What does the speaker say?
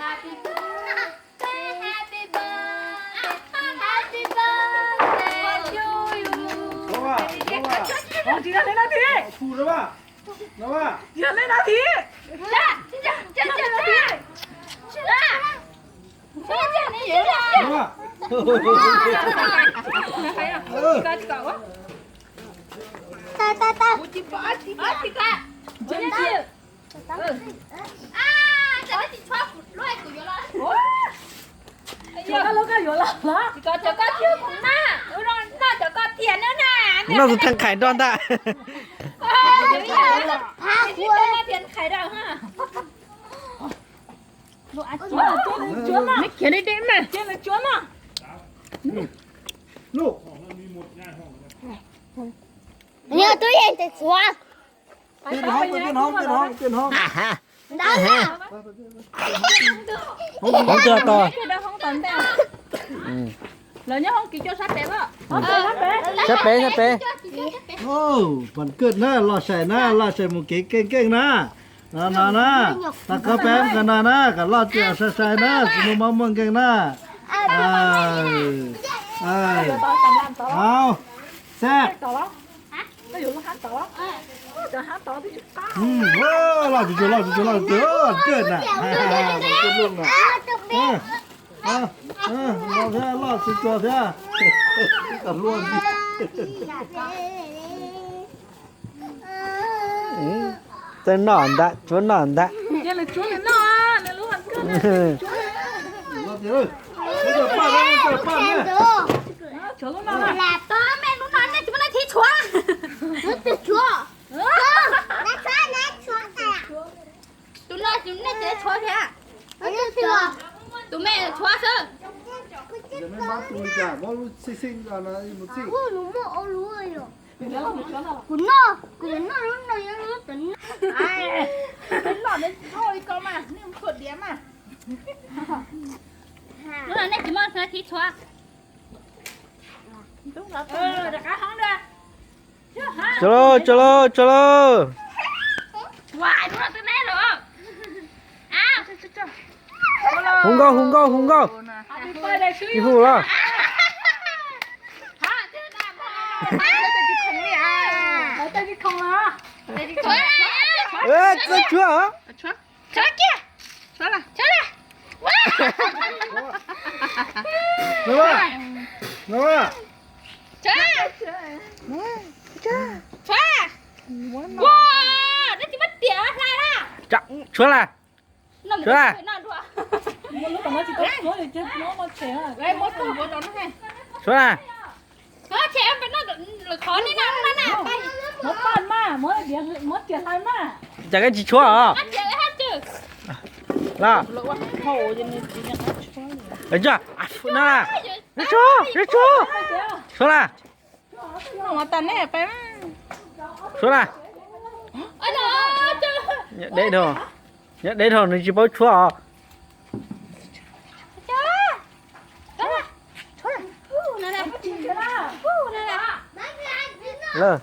Happy birthday, happy birthday to you. Tsis yog li no thiab. Yog li no thiab. Noj tus theej qhais nroj ntag. Twb yeej tes txhuav. Ntawd na. Hoob twg to? Lawv nyob hoob kis coj sab pem. Sab pem, sab pem. Pom kawg na, loj sai na, loj sai mus kev keej keej na. No no na, tas qhov pem qhov no na, kom loj tias sai sai na, tsis muaj mob muaj nkeeg na. Au, xab. Loj tsuj tsuag, loj tsuj tsuag, loj tsuj tsuag, kawg na. Loj thiab, loj tsuj tsuag thiab. Txawj noj ntag, tsuav noj ntag. Tus no nej tsis tshuav thiab. Tus me tshuav xwb. Kuv noj, kuv noj lub no yog lub no. Lub no nej tsis muaj thiab tshuav. Rov qab hoob dua. Tso lauj, tso lauj, tso lauj. Hu nkauj, hu nkauj, hu nkauj. Tsis hu los. Txawj tshuav. Tshuav las. Tshuav las. Cas koj tsis tshuav os? Los. No, tshuav, tshuav. Tshuav las. Tshuav las. Nyob deb dhau, nyob deb dhau nws tsis paub tshuav os. Lawm.